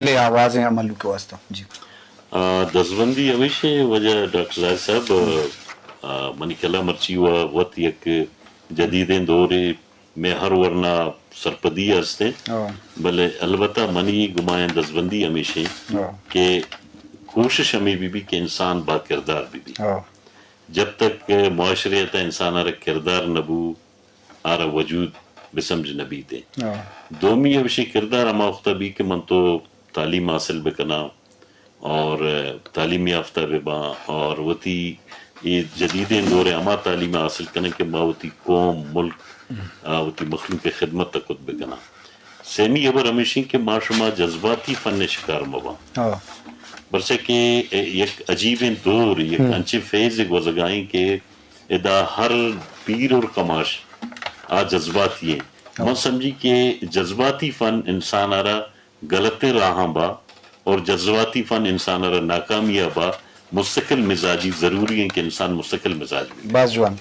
بلے آوازیں مھلوک ءِ واستہ۔ جی۔ آ، دزبندی ھمیش ایں وجہ ڈاکٹر زاھد صاحب، آ، منی کلام مرچی و وت یک جدیدیں دورے مئے ھر ورنا سرپدی است ایں۔ ھاں۔ بلے البتہ منی گمایاں دزبندی ھمیش ایں ھاں۔ کہ کوشش ھمے بہ بی کہ انسان با کردار بہ بی۔ ھاں۔ جب تک معاشرے ءِ تہ ءَ انسان ءَ را کردار نہ بو، آ را وجود بہ سمجھ نہ بیت ایں۔ ھاں۔ دومی ھمیش ایں کردار ھما وخت ءَ بی کہ من تو تعلیم حاصل بہ کناں اور تعلیم یافتہ بہ باں اور وتی اے جدیدیں دور ءَ ھما تعلیم ءَ حاصل کناں کہ ما وتی قوم، ملک، آ، وتی مخلوق ءِ خدمت ءَ کت بہ کناں۔ سیمی ھبر ھمیش ایں کہ ما شما جذباتی فن ءِ شکار مہ باں۔ ھاں۔ پرچا کہ یک عجیبیں دور، یک ھم۔ انچیں فیز ءَ گوزگ ءَ ایں کہ ادا ھر پیر اور کماش آ جذباتی ایں۔ ھاں۔ من سمجھی کہ جذباتی فن انسان ءَ را غلطیں راھاں با اور جذباتی فن انسان ءَ را ناکامی ءَ با۔ مستقل مزاجی ضروری ایں کہ انسان مستقل مزاج بی۔ باز جوان۔